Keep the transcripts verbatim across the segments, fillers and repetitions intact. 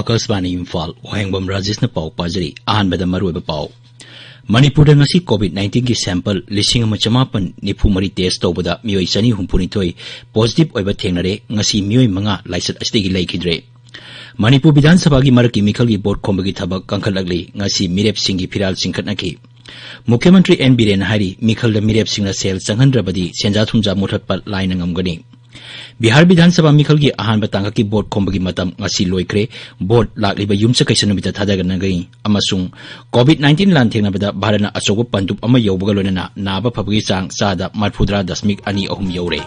ꯑꯥꯀꯥꯁꯕꯥꯅꯤ ꯏꯝꯐꯥꯜ, ꯋꯥꯍꯦꯡꯕꯝ ꯔꯥꯖꯦꯁꯅ ꯄꯥꯎ ꯄꯥꯖꯔꯤ꯫ ꯑꯍꯥꯟꯕꯗ ꯃꯔꯨꯑꯣꯏꯕ ꯄꯥꯎ꯫ ꯃꯅꯤꯄꯨꯔꯗ ꯉꯁꯤ COVID nineteen ꯒꯤ sample ꯂꯤꯁꯤꯡ ꯑꯃ ꯆꯃꯥꯄꯟ ꯅꯤꯐꯨ ꯃꯔꯤ test ꯇꯧꯕꯗ ꯃꯤꯑꯣꯏ ꯆꯅꯤ ꯍꯨꯝꯐꯨ ꯅꯤꯊꯣꯏ positive ꯑꯣꯏꯕ ꯊꯦꯡꯅꯔꯦ꯫ ꯉꯁꯤ ꯃꯤꯑꯣꯏ ꯃꯉꯥ ꯂꯥꯏꯆꯠ ꯑꯁꯤꯗꯒꯤ ꯂꯩꯈꯤꯗ꯭ꯔꯦ꯫ ꯃꯅꯤꯄꯨꯔ ꯕꯤꯙꯥꯟ ꯁꯚꯥꯒꯤ ꯃꯔꯛꯀꯤ ꯃꯤꯈꯜꯒꯤ vote ꯈꯣꯝꯕꯒꯤ ꯊꯕꯛ ꯀꯟꯈꯠꯂꯛꯂꯤ꯫ ꯉꯁꯤ ꯃꯤꯔꯦꯞꯁꯤꯡꯒꯤ ꯐꯤꯔꯥꯜ ꯆꯤꯡꯈꯠꯅꯈꯤ꯫ ꯃꯨꯈ꯭ꯌ ꯃꯟꯇ꯭ꯔꯤ ꯑꯦꯟ ꯕꯤꯔꯦꯟꯅ ꯍꯥꯏꯔꯤ, ꯃꯤꯈꯜꯗ ꯃꯤꯔꯦꯞꯁꯤꯡꯅ ꯁꯦꯜ ꯆꯪꯍꯟꯗ꯭ꯔꯕꯗꯤ ꯁꯦꯟꯖꯥ ꯊꯨꯝꯖꯥ ꯃꯨꯊꯠꯄ ꯂꯥꯏꯅ ꯉꯝꯒꯅꯤ꯫ ꯕꯤꯍꯥꯔ ꯕꯤꯙꯥꯟ ꯁꯚꯥ ꯃꯤꯈꯜꯒꯤ ꯑꯍꯥꯟꯕ ꯇꯥꯡꯀꯛꯀꯤ vote ꯈꯣꯝꯕꯒꯤ ꯃꯇꯝ ꯉꯁꯤ ꯂꯣꯏꯈ꯭ꯔꯦ꯫ Vote ꯂꯥꯛꯂꯤꯕ ꯌꯨꯝꯁꯀꯩꯁ ꯅꯨꯃꯤꯠꯇ ꯊꯥꯗꯅꯒꯅꯤ꯫ ꯑꯃꯁꯨꯡ COVID nineteen ꯂꯥꯟꯊꯦꯡꯅꯕꯗ ꯚꯥꯔꯠꯅ ꯑꯆꯧꯕ ꯄꯟꯗꯨꯞ ꯑꯃ ꯌꯧꯕꯒ ꯂꯣꯏꯅꯅ ꯅꯥꯕ ꯐꯕꯒꯤ ꯆꯥꯡ ꯆꯥꯗ ꯃꯔꯤꯐꯨꯇꯔꯥ ꯗꯁꯃꯤꯛ ꯑꯅꯤ ꯑꯍꯨꯝ ꯌꯧꯔꯦ꯫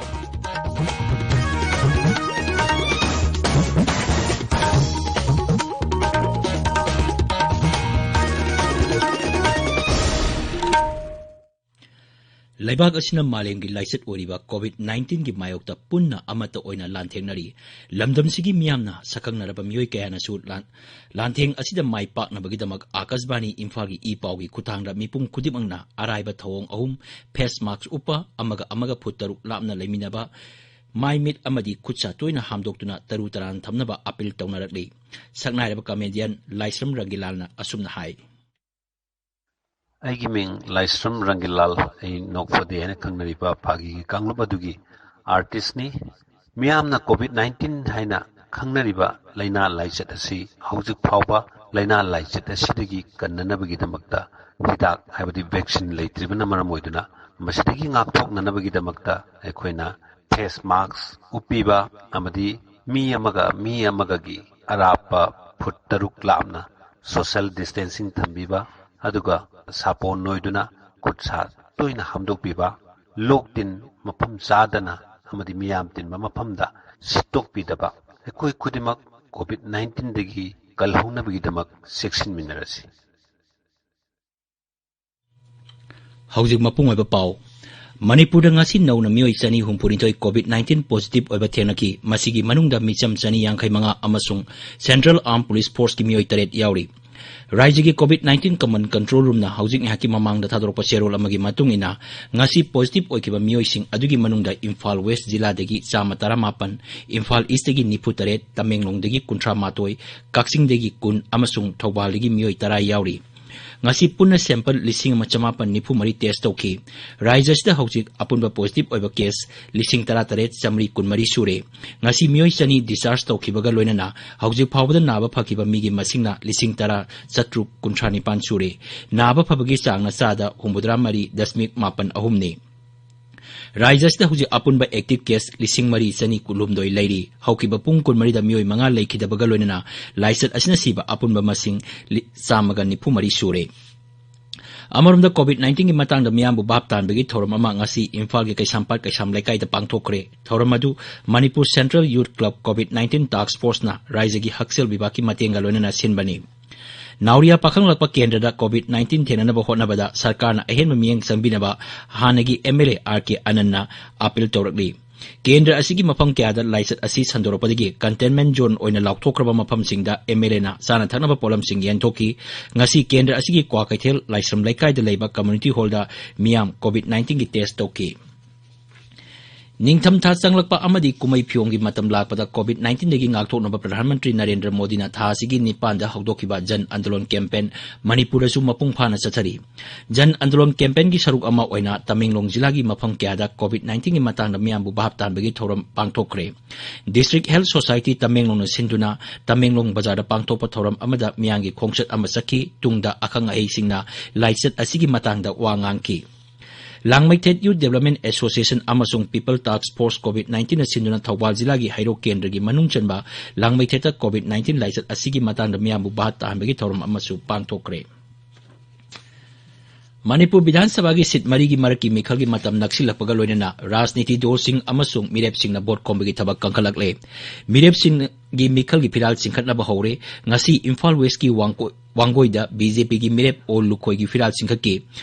ꯂꯩꯕꯥꯛ ꯑꯁꯤꯅ ꯃꯥꯂꯦꯝꯒꯤ ꯂꯥꯏꯆꯠ ꯑꯣꯏꯔꯤꯕ COVID nineteen ꯒꯤ ꯃꯥꯌꯣꯛꯇ ꯄꯨꯟꯅ ꯑꯃꯠꯇ ꯑꯣꯏꯅ ꯂꯥꯟꯊꯦꯡꯅꯔꯤ꯫ ꯂꯝꯗꯝꯁꯤꯒꯤ ꯃꯤꯌꯥꯝꯅ ꯁꯛꯈꯪꯅꯔꯕ ꯃꯤꯑꯣꯏ ꯀꯌꯥꯅꯁꯨ ꯂꯥꯟ-, ꯂꯥꯟꯊꯦꯡ ꯑꯁꯤꯗ ꯃꯥꯏ ꯄꯥꯛꯅꯕꯒꯤꯗꯃꯛ ꯑꯥꯀꯥꯁꯕꯥꯅꯤ ꯏꯝꯐꯥꯜꯒꯤ ꯏ ꯄꯥꯎꯒꯤ ꯈꯨꯠꯊꯥꯡꯗ ꯃꯤꯄꯨꯝ ꯈꯨꯗꯤꯡꯃꯛꯅ ꯑꯔꯥꯏꯕ ꯊꯧꯑꯣꯡ ꯑꯍꯨꯝ, face mask ꯎꯞꯄ, ꯑꯃꯒ ꯑꯃꯒ ꯐꯨꯠ ꯇꯔꯨꯛ ꯂꯥꯞꯅ ꯂꯩꯃꯤꯟꯅꯕ, ꯃꯥꯏ ꯃꯤꯠ ꯑꯃꯗꯤ ꯈꯨꯠ ꯁꯥ ꯇꯣꯏꯅ ꯍꯥꯝꯗꯣꯛꯇꯨꯅ ꯇꯔꯨ ꯇꯔꯥꯟ ꯊꯝꯅꯕ appeal ꯇꯧꯅꯔꯛꯂꯤ꯫ ꯁꯛꯅꯥꯏꯔꯕ comedian ꯂꯥꯏꯁ꯭ꯔꯝ ꯔꯪꯒꯤꯂꯥꯜꯅ ꯑꯁꯨꯝꯅ ꯍꯥꯏ꯫ ꯑꯩꯒꯤ ꯃꯤꯡ ꯂꯥꯏꯁ꯭ꯔꯝ ꯔꯪꯒꯤꯂꯥꯜ, ꯑꯩ ꯅꯣꯛꯐꯗꯦ ꯍꯥꯏꯅ ꯈꯪꯅꯔꯤꯕ ꯐꯥꯒꯤꯒꯤ ꯀꯥꯡꯂꯨꯞ ꯑꯗꯨꯒꯤ artist ꯅꯤ꯫ ꯃꯤꯌꯥꯝꯅ COVID nineteen ꯍꯥꯏꯅ ꯈꯪꯅꯔꯤꯕ ꯂꯥꯏꯅꯥ ꯂꯥꯏꯆꯠ ꯑꯁꯤ ꯍꯧꯖꯤꯛ ꯐꯥꯎꯕ ꯂꯥꯏꯅꯥ ꯂꯥꯏꯆꯠ ꯑꯁꯤꯗꯒꯤ ꯀꯟꯅꯅꯕꯒꯤꯗꯃꯛꯇ ꯍꯤꯗꯥꯛ ꯍꯥꯏꯕꯗꯤ vaccine ꯂꯩꯇ꯭ꯔꯤꯕꯅ ꯃꯔꯝ ꯑꯣꯏꯗꯨꯅ ꯃꯁꯤꯗꯒꯤ ꯉꯥꯛꯊꯣꯛꯅꯅꯕꯒꯤꯗꯃꯛꯇ ꯑꯩꯈꯣꯏꯅ face mask ꯎꯞꯄꯤꯕ ꯑꯃꯗꯤ ꯃꯤ ꯑꯃꯒ ꯃꯤ ꯑꯃꯒꯒꯤ ꯑꯔꯥꯞꯄ ꯐꯨꯠ ꯇꯔꯨꯛ ꯂꯥꯞꯅ social distancing ꯊꯝꯕꯤꯕ, ꯑꯗꯨꯒ ꯁꯥꯄꯣꯟ ꯅꯣꯏꯗꯨꯅ ꯈꯨꯠ ꯁꯥ ꯇꯣꯏꯅ ꯍꯥꯝꯗꯣꯛꯄꯤꯕ, ꯂꯣꯛ ꯇꯤꯟ ꯃꯐꯝ ꯆꯥꯗꯅ ꯑꯃꯗꯤ ꯃꯤꯌꯥꯝ ꯇꯤꯟꯕ ꯃꯐꯝꯗ ꯁꯤꯠꯇꯣꯛꯄꯤꯗꯕ, ꯑꯩꯈꯣꯏ ꯈꯨꯗꯤꯡꯃꯛ COVID nineteen ꯗꯒꯤ ꯀꯜꯍꯧꯅꯕꯒꯤꯗꯃꯛ ꯆꯦꯛꯁꯤꯟꯃꯤꯟꯅꯔꯁꯤ꯫ ꯍꯧꯖꯤꯛ ꯃꯄꯨꯡ ꯑꯣꯏꯕ ꯄꯥꯎ꯫ ꯃꯅꯤꯄꯨꯔꯗ ꯉꯁꯤ ꯅꯧꯅ ꯃꯤꯑꯣꯏ ꯆꯅꯤ ꯍꯨꯝꯐꯨ ꯅꯤꯊꯣꯏ COVID nineteen positive ꯑꯣꯏꯕ ꯊꯦꯡꯅꯈꯤ꯫ ꯃꯁꯤꯒꯤ ꯃꯅꯨꯡꯗ ꯃꯤꯆꯝ ꯆꯅꯤ ꯌꯥꯡꯈꯩ ꯃꯉꯥ ꯑꯃꯁꯨꯡ Central Armed Police Force ꯀꯤ ꯃꯤꯑꯣꯏ ꯇꯔꯦꯠ ꯌꯥꯎꯔꯤ꯫ ꯔꯥꯏꯖ꯭ꯌꯒꯤ COVID nineteen Command Control Roomꯅ ꯍꯧꯖꯤꯛ ꯉꯥꯏꯍꯥꯛꯀꯤ ꯃꯃꯥꯡꯗ ꯊꯥꯗꯣꯔꯛꯄ ꯆꯦꯔꯣꯜ ꯑꯃꯒꯤ ꯃꯇꯨꯡ ꯏꯟꯅ, ꯉꯁꯤ positive ꯑꯣꯏꯈꯤꯕ ꯃꯤꯑꯣꯏꯁꯤꯡ ꯑꯗꯨꯒꯤ ꯃꯅꯨꯡꯗ ꯏꯝꯐꯥꯜ West ꯖꯤꯂꯥꯗꯒꯤ ꯆꯥꯝꯃ ꯇꯔꯥꯃꯥꯄꯟ, ꯏꯝꯐꯥꯜ Eastꯇꯒꯤ ꯅꯤꯐꯨ ꯇꯔꯦꯠ, ꯇꯃꯦꯡꯂꯣꯡꯗꯒꯤ ꯀꯨꯟꯊ꯭ꯔꯥ ꯃꯥꯊꯣꯏ, ꯀꯛꯆꯤꯡꯗꯒꯤ ꯀꯨꯟ ꯑꯃꯁꯨꯡ ꯊꯧꯕꯥꯜꯗꯒꯤ ꯃꯤꯑꯣꯏ ꯇꯔꯥ ꯌꯥꯎꯔꯤ꯫ ꯉꯁꯤ ꯄꯨꯟꯅ sample ꯂꯤꯁꯤꯡ ꯑꯃ ꯆꯃꯥꯄꯟ ꯅꯤꯐꯨ ꯃꯔꯤ test ꯇꯧꯈꯤ꯫ ꯔꯥꯏꯖ꯭ꯌ ꯑꯁꯤꯗ ꯍꯧꯖꯤꯛ ꯑꯄꯨꯟꯕ positive ꯑꯣꯏꯕ case ꯂꯤꯁꯤꯡ ꯇꯔꯥ ꯇꯔꯦꯠ ꯆꯥꯃꯔꯤ ꯀꯨꯟ ꯃꯔꯤ ꯁꯨꯔꯦ꯫ ꯉꯁꯤ ꯃꯤꯑꯣꯏ ꯆꯅꯤ discharge ꯇꯧꯈꯤꯕꯒ ꯂꯣꯏꯅꯅ ꯍꯧꯖꯤꯛ ꯐꯥꯎꯕꯗ ꯅꯥꯕ ꯐꯈꯤꯕ ꯃꯤꯒꯤ ꯃꯁꯤꯡꯅ ꯂꯤꯁꯤꯡ ꯇꯔꯥ ꯆꯥꯇ꯭ꯔꯨꯛ ꯀꯨꯟꯊ꯭ꯔꯥ ꯅꯤꯄꯥꯟ ꯁꯨꯔꯦ꯫ ꯅꯥꯕ ꯐꯕꯒꯤ ꯆꯥꯡꯅ ꯆꯥꯗ ꯍꯨꯝꯐꯨꯇꯔꯥ ꯃꯔꯤ ꯗꯁꯃꯤꯛ ꯃꯥꯄꯟ ꯑꯍꯨꯝꯅꯤ꯫ ꯔꯥꯏꯖ꯭ꯌ ꯑꯁꯤꯗ ꯍꯧꯖꯤꯛ ꯑꯄꯨꯟꯕ active case ꯂꯤꯁꯤꯡ ꯃꯔꯤ ꯆꯅꯤ ꯀꯨꯟꯍꯨꯝꯗꯣꯏ ꯂꯩꯔꯤ꯫ ꯍꯧꯈꯤꯕ ꯄꯨꯡ ꯀꯨꯟꯃꯔꯤꯗ ꯃꯤꯑꯣꯏ ꯃꯉꯥ ꯂꯩꯈꯤꯗꯕꯒ ꯂꯣꯏꯅꯅ ꯂꯥꯏꯆꯠ ꯑꯁꯤꯅ ꯁꯤꯕ ꯑꯄꯨꯟꯕ ꯃꯁꯤꯡ ꯂꯤ-, ꯆꯥꯝꯃꯒ ꯅꯤꯐꯨ ꯃꯔꯤ ꯁꯨꯔꯦ꯫ ꯑꯃꯔꯣꯝꯗ COVID nineteen ꯒꯤ ꯃꯇꯥꯡꯗ ꯃꯤꯌꯥꯝꯕꯨ ꯚꯥꯞ ꯇꯥꯍꯟꯕꯒꯤ ꯊꯧꯔꯝ ꯑꯃ ꯉꯁꯤ ꯏꯝꯐꯥꯜꯒꯤ ꯀꯩꯁꯥꯝꯄꯥꯠ ꯀꯩꯁꯥꯝ ꯂꯩꯀꯥꯏꯗ ꯄꯥꯡꯊꯣꯛꯈ꯭ꯔꯦ꯫ ꯊꯧꯔꯝ ꯑꯗꯨ Manipur Central Youth Club COVID nineteen Task Force ꯅ ꯔꯥꯏꯖ꯭ꯌꯒꯤ ꯍꯛꯁꯦꯜ ꯕꯤꯚꯥꯒꯀꯤ ꯃꯇꯦꯡꯒ ꯂꯣꯏꯅꯅ ꯁꯤꯟꯕꯅꯤ꯫ ꯅꯥꯎꯔꯤꯌꯥ ꯄꯥꯈꯪꯂꯛꯄ ꯀꯦꯟꯗ꯭ꯔꯗ COVID nineteen ꯊꯦꯡꯅꯅꯕ ꯍꯣꯠꯅꯕꯗ ꯁꯔꯀꯥꯔꯅ ꯑꯍꯦꯟꯕ ꯃꯤꯠꯌꯦꯡ ꯆꯪꯕꯤꯅꯕ ꯍꯥꯟꯅꯒꯤ MLA RK ꯑꯅꯟꯅ appeal ꯇꯧꯔꯛꯂꯤ꯫ ꯀꯦꯟꯗ꯭ꯔ ꯑꯁꯤꯒꯤ ꯃꯐꯝ ꯀꯌꯥꯗ ꯂꯥꯏꯆꯠ ꯑꯁꯤ ꯁꯟꯗꯣꯔꯛꯄꯗꯒꯤ containment zone ꯑꯣꯏꯅ ꯂꯥꯎꯊꯣꯛꯈ꯭ꯔꯕ ꯃꯐꯝꯁꯤꯡꯗ MLA ꯅ ꯆꯥꯅ ꯊꯛꯅꯕ ꯄꯣꯠꯂꯝꯁꯤꯡ ꯌꯦꯟꯊꯣꯛꯈꯤ꯫ ꯉꯁꯤ ꯀꯦꯟꯗ꯭ꯔ ꯑꯁꯤꯒꯤ ꯀ꯭ꯋꯥꯀꯩꯊꯦꯜ ꯂꯥꯏꯁ꯭ꯔꯝ ꯂꯩꯀꯥꯏꯗ ꯂꯩꯕ community hall ꯗ ꯃꯤꯌꯥꯝ COVID nineteen ꯒꯤ test ꯇꯧꯈꯤ꯫ ꯅꯤꯡꯊꯝꯊꯥ ꯆꯪꯂꯛꯄ ꯑꯃꯗꯤ ꯀꯨꯝꯍꯩ ꯐꯤꯌꯣꯡꯒꯤ ꯃꯇꯝ ꯂꯥꯛꯄꯗ COVID nineteen ꯗꯒꯤ ꯉꯥꯛꯊꯣꯛꯅꯕ ꯄ꯭ꯔꯙꯥꯟ ꯃꯟꯇ꯭ꯔꯤ ꯅꯔꯦꯟꯗ꯭ꯔ ꯃꯣꯗꯤꯅ ꯊꯥ ꯑꯁꯤꯒꯤ ꯅꯤꯄꯥꯟꯗ ꯍꯧꯗꯣꯛꯈꯤꯕ ꯖꯟ ꯑꯟꯗꯣꯂꯟ campaign ꯃꯅꯤꯄꯨꯔꯗꯁꯨ ꯃꯄꯨꯡ ꯐꯥꯅ ꯆꯠꯊꯔꯤ꯫ ꯖꯟ ꯑꯟꯗꯣꯂꯟ campaign ꯒꯤ ꯁꯔꯨꯛ ꯑꯃ ꯑꯣꯏꯅ ꯇꯃꯦꯡꯂꯣꯡ ꯖꯤꯂꯥꯒꯤ ꯃꯐꯝ ꯀꯌꯥꯗ COVID nineteen ꯒꯤ ꯃꯇꯥꯡꯗ ꯃꯤꯌꯥꯝꯕꯨ ꯚꯥꯞ ꯇꯥꯍꯟꯕꯒꯤ ꯊꯧꯔꯝ ꯄꯥꯡꯊꯣꯛꯈ꯭ꯔꯦ꯫ District Health Society ꯇꯃꯦꯡꯂꯣꯡꯅ ꯁꯤꯟꯗꯨꯅ ꯇꯃꯦꯡꯂꯣꯡ ꯕꯖꯥꯔꯗ ꯄꯥꯡꯊꯣꯛꯄ ꯊꯧꯔꯝ ꯑꯃꯗ ꯃꯤꯌꯥꯝꯒꯤ ꯈꯣꯡꯆꯠ ꯑꯃ ꯆꯠꯈꯤ꯫ ꯇꯨꯡꯗ ꯑꯈꯪ ꯑꯍꯩꯁꯤꯡꯅ ꯂꯥꯏꯆꯠ ꯑꯁꯤꯒꯤ ꯃꯇꯥꯡꯗ ꯋꯥ ꯉꯥꯡꯈꯤ꯫ ꯂꯥꯡꯃꯩꯊꯦꯠ Youth Development Association ꯑꯃꯁꯨꯡ People Task Force COVID nineteen ꯅ ꯁꯤꯟꯗꯨꯅ ꯊꯧꯕꯥꯜ ꯖꯤꯂꯥꯒꯤ ꯍꯩꯔꯣꯛ ꯀꯦꯟꯗ꯭ꯔꯒꯤ ꯃꯅꯨꯡ ꯆꯟꯕ ꯂꯥꯡꯃꯩꯊꯦꯠꯇ COVID nineteen ꯂꯥꯏꯆꯠ ꯑꯁꯤꯒꯤ ꯃꯇꯥꯡꯗ ꯃꯤꯌꯥꯝꯕꯨ ꯚꯥꯞ ꯇꯥꯍꯟꯕꯒꯤ ꯊꯧꯔꯝ ꯑꯃꯁꯨ ꯄꯥꯡꯊꯣꯛꯈ꯭ꯔꯦ꯫ ꯃꯅꯤꯄꯨꯔ ꯕꯤꯙꯥꯟ ꯁꯚꯥꯒꯤ seat ꯃꯔꯤꯒꯤ ꯃꯔꯛꯀꯤ ꯃꯤꯈꯜꯒꯤ ꯃꯇꯝ ꯅꯛꯁꯤꯜꯂꯛꯄꯒ ꯂꯣꯏꯅꯅ ꯔꯥꯖꯅꯤꯇꯤ ꯗꯜꯁꯤꯡ ꯑꯃꯁꯨꯡ ꯃꯤꯔꯦꯞꯁꯤꯡꯅ vote ꯈꯣꯝꯕꯒꯤ ꯊꯕꯛ ꯀꯟꯈꯠꯂꯛꯂꯦ꯫ ꯃꯤꯔꯦꯞꯁꯤꯡꯒꯤ ꯃꯤꯈꯜꯒꯤ ꯐꯤꯔꯥꯜ ꯆꯤꯡꯈꯠꯅꯕ ꯍꯧꯔꯦ꯫ ꯉꯁꯤ ꯏꯝꯐꯥꯜ West ꯀꯤ ꯋꯥꯡꯒꯣ-, ꯋꯥꯡꯒꯣꯏꯗ BJP ꯒꯤ ꯃꯤꯔꯦꯞ ꯑꯣꯜ ꯂꯨꯈꯣꯏꯒꯤ ꯐꯤꯔꯥꯜ ꯆꯤꯡꯈꯠꯈꯤ꯫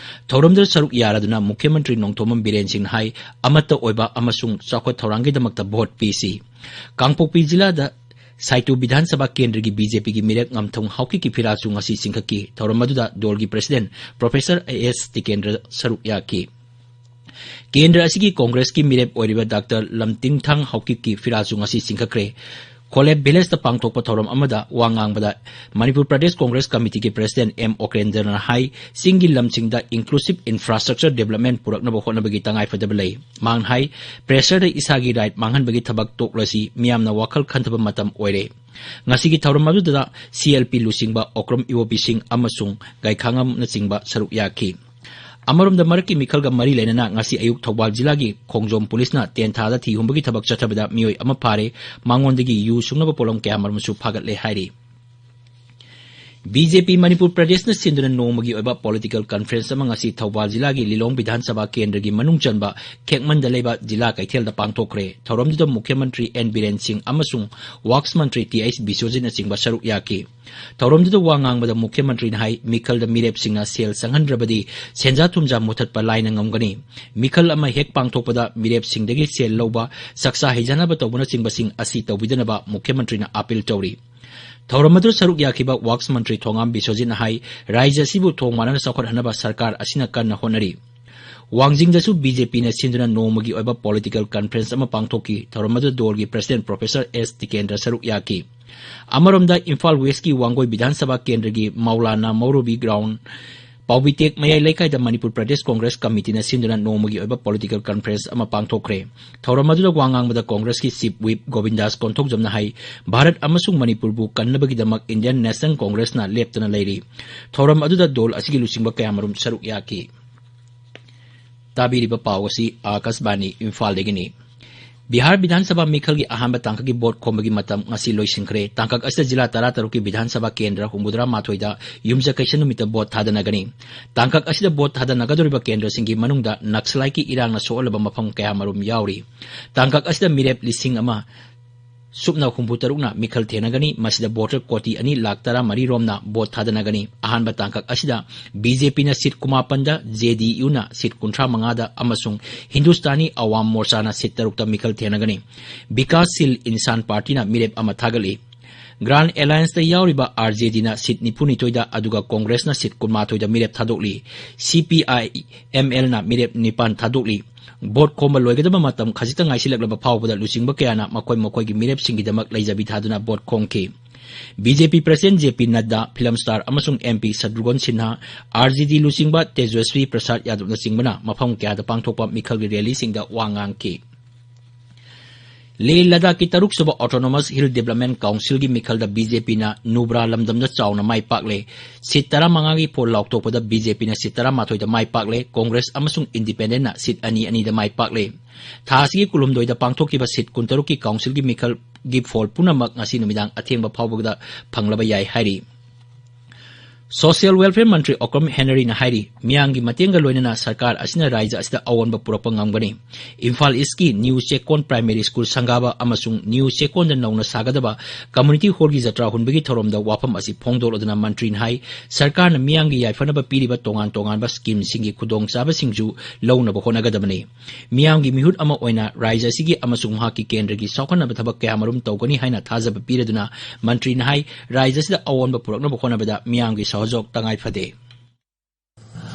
ꯊꯧꯔꯝꯗꯨꯗ ꯁꯔꯨꯛ ꯌꯥꯔꯗꯨꯅ ꯃꯨꯈ꯭ꯌ ꯃꯟꯇ꯭ꯔꯤ ꯅꯣꯡꯊꯣꯝꯕꯝ ꯕꯤꯔꯦꯟ ꯁꯤꯡꯅ ꯍꯥꯏ, ꯑꯃꯠꯇ ꯑꯣꯏꯕ ꯑꯃꯁꯨꯡ ꯆꯥꯎꯈꯠ ꯊꯧꯔꯥꯡꯒꯤꯗꯃꯛꯇ vote ꯄꯤꯁꯤ꯫ ꯀꯥꯡꯄꯣꯛꯄꯤ ꯖꯤꯂꯥꯗ ꯁꯥꯏꯇꯨ ꯕꯤꯙꯥꯟ ꯁꯚꯥ ꯀꯦꯟꯗ꯭ꯔꯒꯤ ꯕꯤ ꯖꯦ ꯄꯤꯒꯤ ꯃꯤꯔꯦꯞ ꯉꯝꯊꯣꯡ ꯍꯥꯎꯀꯤꯞꯀꯤ ꯐꯤꯔꯥꯜꯁꯨ ꯉꯁꯤ ꯆꯤꯡꯈꯠꯈꯤ꯫ ꯊꯧꯔꯝ ꯑꯗꯨꯗ ꯗꯣꯜꯒꯤ president professor A S Tikendra ꯁꯔꯨꯛ ꯌꯥꯈꯤ꯫ ꯀꯦꯟꯗ꯭ꯔ ꯑꯁꯤꯒꯤ ꯀꯣꯡꯒ꯭ꯔꯦꯁꯀꯤ ꯃꯤꯔꯦꯞ ꯑꯣꯏꯔꯤꯕ ꯗꯥꯛꯇꯔ ꯂꯝꯇꯤꯡꯊꯥꯡ ꯍꯥꯎꯀꯤꯞꯀꯤ ꯐꯤꯔꯥꯜꯁꯨ ꯉꯁꯤ ꯆꯤꯡꯈꯠꯈ꯭ꯔꯦ꯫ ꯈꯣꯂꯦꯞ ꯚꯤꯂꯦꯖꯇ ꯄꯥꯡꯊꯣꯛꯄ ꯊꯧꯔꯝ ꯑꯃꯗ ꯋꯥ ꯉꯥꯡꯕꯗ ꯃꯅꯤꯄꯨꯔ ꯄ꯭ꯔꯗꯦꯁ ꯀꯣꯡꯒ꯭ꯔꯦꯁ ꯀꯃꯤꯇꯤꯒꯤ ꯄ꯭ꯔꯁꯤꯗꯦꯟ ꯑꯦꯝ ꯑꯣꯀ꯭ꯔꯦꯟꯗ꯭ꯔꯅ ꯍꯥꯏ, ꯆꯤꯡꯒꯤ ꯂꯝꯁꯤꯡꯗ inclusive infrastructure development ꯄꯨꯔꯛꯅꯕ ꯍꯣꯠꯅꯕꯒꯤ ꯇꯉꯥꯏꯐꯗꯕ ꯂꯩ꯫ ꯃꯍꯥꯛꯅ ꯍꯥꯏ, pressure ꯏꯁꯥꯒꯤ right ꯃꯥꯡꯍꯟꯕꯒꯤ ꯊꯕꯛ ꯇꯣꯛꯂꯁꯤ, ꯃꯤꯌꯥꯝꯅ ꯋꯥꯈꯜ ꯈꯟꯊꯕ ꯃꯇꯝ ꯑꯣꯏꯔꯦ꯫ ꯉꯁꯤꯒꯤ ꯊꯧꯔꯝ ꯑꯗꯨꯗ ꯁꯤ ꯑꯦꯜ ꯄꯤ ꯂꯨꯆꯤꯡꯕ ꯑꯣꯀ꯭ꯔꯝ ꯏꯕꯣꯕꯤ ꯁꯤꯡ ꯑꯃꯁꯨꯡ ꯒꯥꯏꯈꯥꯉꯝꯅꯆꯤꯡꯕ ꯁꯔꯨꯛ ꯌꯥꯈꯤ꯫ ꯑꯃꯔꯣꯝꯗ ꯃꯔꯛꯀꯤ ꯃꯤꯈꯜꯒ ꯃꯔꯤ ꯂꯩꯅꯅ ꯉꯁꯤ ꯑꯌꯨꯛ ꯊꯧꯕꯥꯜ ꯖꯤꯂꯥꯒꯤ ꯈꯣꯡꯖꯣꯝ ꯄꯨꯂꯤꯁꯅ ꯇꯦꯟꯊꯥꯗ ꯊꯤ ꯍꯨꯝꯕꯒꯤ ꯊꯕꯛ ꯆꯠꯊꯕꯗ ꯃꯤꯑꯣꯏ ꯑꯃ ꯐꯥꯔꯦ, ꯃꯉꯣꯟꯗꯒꯤ ꯌꯨ ꯁꯨꯡꯅꯕ ꯄꯣꯠꯂꯝ ꯀꯌꯥꯃꯔꯨꯝꯁꯨ ꯐꯥꯒꯠꯂꯦ ꯍꯥꯏꯔꯤ꯫ ꯕꯤ ꯖꯦ ꯄꯤ ꯃꯅꯤꯄꯨꯔ ꯄ꯭ꯔꯗꯦꯁꯅ ꯁꯤꯟꯗꯨꯅ ꯅꯣꯡꯃꯒꯤ ꯑꯣꯏꯕ political conference ꯑꯃ ꯉꯁꯤ ꯊꯧꯕꯥꯜ ꯖꯤꯂꯥꯒꯤ ꯂꯤꯂꯣꯡ ꯕꯤꯙꯥꯟ ꯁꯚꯥ ꯀꯦꯟꯗ꯭ꯔꯒꯤ ꯃꯅꯨꯡ ꯆꯟꯕ ꯈꯦꯛꯃꯟꯗ ꯂꯩꯕ ꯖꯤꯂꯥ ꯀꯩꯊꯦꯜꯗ ꯄꯥꯡꯊꯣꯛꯈ꯭ꯔꯦ꯫ ꯊꯧꯔꯝꯗꯨꯗ ꯃꯨꯈ꯭ꯌ ꯃꯟꯇ꯭ꯔꯤ ꯑꯦꯟ ꯕꯤꯔꯦꯟ ꯁꯤꯡ ꯑꯃꯁꯨꯡ ꯋꯥꯛꯁ ꯃꯟꯇ꯭ꯔꯤ ꯇꯤ ꯑꯩꯆ ꯕꯤꯁ꯭ꯋꯖꯤꯠꯅꯆꯤꯡꯕ ꯁꯔꯨꯛ ꯌꯥꯈꯤ꯫ ꯊꯧꯔꯝꯗꯨꯗ ꯋꯥ ꯉꯥꯡꯕꯗ ꯃꯨꯈ꯭ꯌ ꯃꯟꯇ꯭ꯔꯤꯅ ꯍꯥꯏ, ꯃꯤꯈꯜꯗ ꯃꯤꯔꯦꯞꯁꯤꯡꯅ ꯁꯦꯜ ꯆꯪꯍꯟꯗ꯭ꯔꯕꯗꯤ ꯁꯦꯟꯖꯥ ꯊꯨꯝꯖꯥ ꯃꯨꯊꯠꯄ ꯂꯥꯏꯅ ꯉꯝꯒꯅꯤ꯫ ꯃꯤꯈꯜ ꯑꯃ ꯍꯦꯛ ꯄꯥꯡꯊꯣꯛꯄꯗ ꯃꯤꯔꯦꯞꯁꯤꯡꯗꯒꯤ ꯁꯦꯜ ꯂꯧꯕ, ꯆꯥꯛꯆꯥ ꯍꯩꯖꯥꯅꯕ ꯇꯧꯕꯅꯆꯤꯡꯕꯁꯤꯡ ꯑꯁꯤ ꯇꯧꯕꯤꯗꯅꯕ ꯃꯨꯈ꯭ꯌ ꯃꯟꯇ꯭ꯔꯤꯅ appeal ꯇꯧꯔꯤ꯫ ꯊꯧꯔꯝ ꯑꯗꯨꯗ ꯁꯔꯨꯛ ꯌꯥꯈꯤꯕ ꯋꯥꯛꯁ ꯃꯟꯇ꯭ꯔꯤ ꯊꯣꯉꯥꯝ ꯕꯤꯁ꯭ꯋꯖꯤꯠꯅ ꯍꯥꯏ, ꯔꯥꯖ꯭ꯌ ꯑꯁꯤꯕꯨ ꯊꯣꯡ ꯃꯥꯟꯅꯅ ꯆꯥꯎꯈꯠꯍꯟꯅꯕ ꯁꯔꯀꯥꯔ ꯑꯁꯤꯅ ꯀꯟꯅ ꯍꯣꯠꯅꯔꯤ꯫ ꯋꯥꯡꯖꯤꯡꯗꯁꯨ ꯕꯤ ꯖꯦ ꯄꯤꯅ ꯁꯤꯟꯗꯨꯅ ꯅꯣꯡꯃꯒꯤ ꯑꯣꯏꯕ political conference ꯑꯃ ꯄꯥꯡꯊꯣꯛꯈꯤ꯫ ꯊꯧꯔꯝ ꯑꯗꯨꯗ ꯗꯣꯜꯒꯤ ꯄ꯭ꯔꯁꯤꯗꯦꯟ ꯄ꯭ꯔꯣꯐꯦꯁꯔ ꯑꯦꯁ ꯇꯤꯀꯦꯟꯗ꯭ꯔ ꯁꯔꯨꯛ ꯌꯥꯈꯤ꯫ ꯑꯃꯔꯣꯝꯗ ꯏꯝꯐꯥꯜ ꯋꯦꯁꯀꯤ ꯋꯥꯡꯒꯣꯏ ꯕꯤꯙꯥꯟ ꯁꯚꯥ ꯀꯦꯟꯗ꯭ꯔꯒꯤ ꯃꯧꯂꯥꯅꯥ ꯃꯧꯔꯨꯕꯤ ꯒ꯭ꯔꯥꯎꯟ ꯄꯥꯎꯕꯤꯇꯦꯛ ꯃꯌꯥꯏ ꯂꯩꯀꯥꯏꯗ ꯃꯅꯤꯄꯨꯔ ꯄ꯭ꯔꯗꯦꯁ ꯀꯣꯡꯒ꯭ꯔꯦꯁ ꯀꯃꯤꯇꯤꯅ ꯁꯤꯟꯗꯨꯅ ꯅꯣꯡꯃꯒꯤ ꯑꯣꯏꯕ political conference ꯑꯃ ꯄꯥꯡꯊꯣꯛꯈ꯭ꯔꯦ꯫ ꯊꯧꯔꯝ ꯑꯗꯨꯗ ꯋꯥ ꯉꯥꯡꯕꯗ ꯀꯣꯡꯒ꯭ꯔꯦꯁꯀꯤ chief whip ꯒꯣꯕꯤꯟꯗꯥꯁ ꯀꯣꯟꯊꯧꯖꯝꯅ ꯍꯥꯏ, ꯚꯥꯔꯠ ꯑꯃꯁꯨꯡ ꯃꯅꯤꯄꯨꯔꯕꯨ ꯀꯟꯅꯕꯒꯤꯗꯃꯛ Indian National Congressꯅ ꯂꯦꯞꯇꯅ ꯂꯩꯔꯤ꯫ ꯊꯧꯔꯝ ꯑꯗꯨꯗ ꯗꯣꯜ ꯑꯁꯤꯒꯤ ꯂꯨꯆꯤꯡꯕ ꯀꯌꯥꯃꯔꯨꯝ ꯁꯔꯨꯛ ꯌꯥꯈꯤ꯫ ꯇꯥꯕꯤꯔꯤꯕ ꯄꯥꯎ ꯑꯁꯤ ꯑꯥꯀꯥꯁꯕꯥꯅꯤ ꯏꯝꯐꯥꯜꯗꯒꯤꯅꯤ꯫ ꯕꯤꯍꯥꯔ ꯕꯤꯙꯥꯟ ꯁꯚꯥ ꯃꯤꯈꯜꯒꯤ ꯑꯍꯥꯟꯕ ꯇꯥꯡꯀꯛꯀꯤ ꯚꯣꯠ ꯈꯣꯝꯕꯒꯤ ꯃꯇꯝ ꯉꯁꯤ ꯂꯣꯏꯁꯤꯟꯈ꯭ꯔꯦ꯫ ꯇꯥꯡꯀꯛ ꯑꯁꯤꯗ ꯖꯤꯂꯥ ꯇꯔꯥꯇꯔꯨꯛꯀꯤ ꯕꯤꯙꯥꯟ ꯁꯚꯥ ꯀꯦꯟꯗ꯭ꯔ ꯍꯨꯝꯐꯨꯇꯔꯥ ꯃꯥꯊꯣꯏꯗ ꯌꯨꯝꯖꯀꯩꯁ ꯅꯨꯃꯤꯠꯇ ꯚꯣꯠ ꯊꯥꯗꯅꯒꯅꯤ꯫ ꯇꯥꯡꯀꯛ ꯑꯁꯤꯗ ꯚꯣꯠ ꯊꯥꯗꯅꯒꯗꯧꯔꯤꯕ ꯀꯦꯟꯗ꯭ꯔꯁꯤꯡꯒꯤ ꯃꯅꯨꯡꯗ ꯅꯛꯁꯂꯥꯏꯠꯀꯤ ꯏꯔꯥꯡꯅ ꯁꯣꯛꯍꯜꯂꯕ ꯃꯐꯝ ꯀꯌꯥꯃꯔꯨꯝ ꯌꯥꯎꯔꯤ꯫ ꯇꯥꯡꯀꯛ ꯑꯁꯤꯗ ꯃꯤꯔꯦꯞ ꯂꯤꯁꯤꯡ ꯑꯃ ꯁꯨꯞꯅ ꯍꯨꯝꯐꯨ ꯇꯔꯨꯛꯅ ꯃꯤꯈꯜ ꯊꯦꯡꯅꯒꯅꯤ꯫ ꯃꯁꯤꯗ voter ꯀꯣꯇꯤ ꯑꯅꯤ ꯂꯥꯈ ꯇꯔꯥ ꯃꯔꯤ ꯔꯣꯝꯅ vote ꯊꯥꯗꯅꯒꯅꯤ꯫ ꯑꯍꯥꯟꯕ ꯇꯥꯡꯀꯛ ꯑꯁꯤꯗ BJPꯅ seat ꯀꯨꯟꯃꯥꯄꯟꯗ, JDUꯅ seat ꯀꯨꯟꯊ꯭ꯔꯥ ꯃꯉꯥꯗ ꯑꯃꯁꯨꯡ ꯍꯤꯟꯗꯨꯁꯇꯥꯅꯤ ꯑꯋꯥꯝ ꯃꯣꯔꯆꯥꯅ seat ꯇꯔꯨꯛꯇ ꯃꯤꯈꯜ ꯊꯦꯡꯅꯒꯅꯤ꯫ ꯕꯤꯀꯥꯁꯁꯤꯜ ꯏꯟꯁꯥꯟ ꯄꯥꯔꯇꯤꯅ ꯃꯤꯔꯦꯞ ꯑꯃ ꯊꯥꯒꯠꯂꯤ꯫ Grand Allianceꯇ ꯌꯥꯎꯔꯤꯕ RJDꯅ seat ꯅꯤꯐꯨꯅꯤꯊꯣꯏꯗ, ꯑꯗꯨꯒ ꯀꯣꯡꯒ꯭ꯔꯦꯁꯅ seat ꯀꯨꯟꯃꯥꯊꯣꯏꯗ ꯃꯤꯔꯦꯞ ꯊꯥꯗꯣꯛꯂꯤ꯫ CPIMLꯅ ꯃꯤꯔꯦꯞ ꯅꯤꯄꯥꯟ ꯊꯥꯗꯣꯛꯂꯤ꯫ Vote ꯈꯣꯝꯕ ꯂꯣꯏꯒꯗꯕ ꯃꯇꯝ ꯈꯖꯤꯛꯇ ꯉꯥꯏꯁꯤꯜꯂꯛꯂꯕ ꯐꯥꯎꯕꯗ ꯂꯨꯆꯤꯡꯕ ꯀꯌꯥꯅ ꯃꯈꯣꯏ ꯃꯈꯣꯏꯒꯤ ꯃꯤꯔꯦꯞꯁꯤꯡꯒꯤꯗꯃꯛ ꯂꯩꯖꯕꯤ ꯊꯥꯗꯨꯅ vote ꯈꯣꯝꯈꯤ꯫ BJP President JP ꯅꯗ꯭ꯗꯥ, film star ꯑꯃꯁꯨꯡ MP ꯁꯇ꯭ꯔꯨꯘ꯭ꯟ ꯁꯤꯟꯍꯥ, RJD ꯂꯨꯆꯤꯡꯕ ꯇꯦꯖꯁ꯭ꯋꯤ ꯄ꯭ꯔꯁꯥꯗ ꯌꯥꯗꯕꯅꯆꯤꯡꯕꯅ ꯃꯐꯝ ꯀꯌꯥꯗ ꯄꯥꯡꯊꯣꯛꯄ ꯃꯤꯈꯜꯒꯤ rallyꯁꯤꯡꯗ ꯋꯥ ꯉꯥꯡꯈꯤ꯫ ꯂꯦꯍ ꯂꯗꯥꯈꯀꯤ ꯇꯔꯨꯛꯁꯨꯕ Autonomous Hill Development Councilꯒꯤ ꯃꯤꯈꯜꯗ BJPꯅ ꯅꯨꯕ꯭ꯔꯥ ꯂꯝꯗꯝꯗ ꯆꯥꯎꯅ ꯃꯥꯏ ꯄꯥꯛꯂꯦ꯫ Seat ꯇꯔꯥꯃꯉꯥꯒꯤ poll ꯂꯥꯎꯊꯣꯛꯄꯗ BJPꯅ seat ꯇꯔꯥꯃꯥꯊꯣꯏꯗ ꯃꯥꯏ ꯄꯥꯛꯂꯦ, ꯀꯣꯡꯒ꯭ꯔꯦꯁ ꯑꯃꯁꯨꯡ Independentꯅ seat ꯑꯅꯤ ꯑꯅꯤꯗ ꯃꯥꯏ ꯄꯥꯛꯂꯦ꯫ ꯊꯥ ꯑꯁꯤꯒꯤ ꯀꯨꯟꯍꯨꯝꯗꯣꯏꯗ ꯄꯥꯡꯊꯣꯛꯈꯤꯕ seat ꯀꯨꯟꯇꯔꯨꯛꯀꯤ councilꯒꯤ ꯃꯤꯈꯜꯒꯤ poll ꯄꯨꯝꯅꯃꯛ ꯉꯁꯤ ꯅꯨꯃꯤꯗꯥꯡ ꯑꯊꯦꯡꯕ ꯐꯥꯎꯕꯗ ꯐꯪꯂꯕ ꯌꯥꯏ ꯍꯥꯏꯔꯤ꯫ Social Welfare ꯃꯟꯇ꯭ꯔꯤ ꯑꯣꯀ꯭ꯔꯝ ꯍꯦꯅꯔꯤꯅ ꯍꯥꯏꯔꯤ, ꯃꯤꯌꯥꯝꯒꯤ ꯃꯇꯦꯡꯒ ꯂꯣꯏꯅꯅ ꯁꯔꯀꯥꯔ ꯑꯁꯤꯅ ꯔꯥꯖ꯭ꯌ ꯑꯁꯤꯗ ꯑꯑꯣꯟꯕ ꯄꯨꯔꯛꯄ ꯉꯝꯒꯅꯤ꯫ ꯏꯝꯐꯥꯜ ꯏꯁꯀꯤ ꯅ꯭ꯌꯨ ꯆꯦꯛꯀꯣꯟ ꯄ꯭ꯔꯥꯏꯃꯔꯤ ꯁ꯭ꯀꯨꯜ ꯁꯪꯒꯥꯕ ꯑꯃꯁꯨꯡ ꯅ꯭ꯌꯨ ꯆꯦꯛꯀꯣꯟꯗ ꯅꯧꯅ ꯁꯥꯒꯗꯕ community hallꯒꯤ ꯖꯇ꯭ꯔꯥ ꯍꯨꯟꯕꯒꯤ ꯊꯧꯔꯝꯗ ꯋꯥꯐꯝ ꯑꯁꯤ ꯐꯣꯡꯗꯣꯛꯂꯗꯨꯅ ꯃꯟꯇ꯭ꯔꯤꯅ ꯍꯥꯏ, ꯁꯔꯀꯥꯔꯅ ꯃꯤꯌꯥꯝꯒꯤ ꯌꯥꯏꯐꯅꯕ ꯄꯤꯔꯤꯕ ꯇꯣꯉꯥꯟ ꯇꯣꯉꯥꯟꯕ schemeꯁꯤꯡꯒꯤ ꯈꯨꯗꯣꯡꯆꯥꯕꯁꯤꯡꯁꯨ ꯂꯧꯅꯕ ꯍꯣꯠꯅꯒꯗꯕꯅꯤ꯫ ꯃꯤꯌꯥꯝꯒꯤ ꯃꯤꯍꯨꯠ ꯑꯃ ꯑꯣꯏꯅ ꯔꯥꯖ꯭ꯌ ꯑꯁꯤꯒꯤ ꯑꯃꯁꯨꯡ ꯃꯍꯥꯛꯀꯤ ꯀꯦꯟꯗ꯭ꯔꯒꯤ ꯆꯥꯎꯈꯠꯅꯕ ꯊꯕꯛ ꯀꯌꯥꯃꯔꯨꯝ ꯇꯧꯒꯅꯤ ꯍꯥꯏꯅ ꯊꯥꯖꯕ ꯄꯤꯔꯗꯨꯅ ꯃꯟꯇ꯭ꯔꯤꯅ ꯍꯥꯏ, ꯔꯥꯖ꯭ꯌ ꯑꯁꯤꯗ ꯑꯑꯣꯟꯕ ꯄꯨꯔꯛꯅꯕ ꯍꯣꯠꯅꯕꯗ ꯃꯤꯌꯥꯝꯒꯤ ꯁꯍꯌꯣꯒ ꯇꯉꯥꯏ ꯐꯗꯦ꯫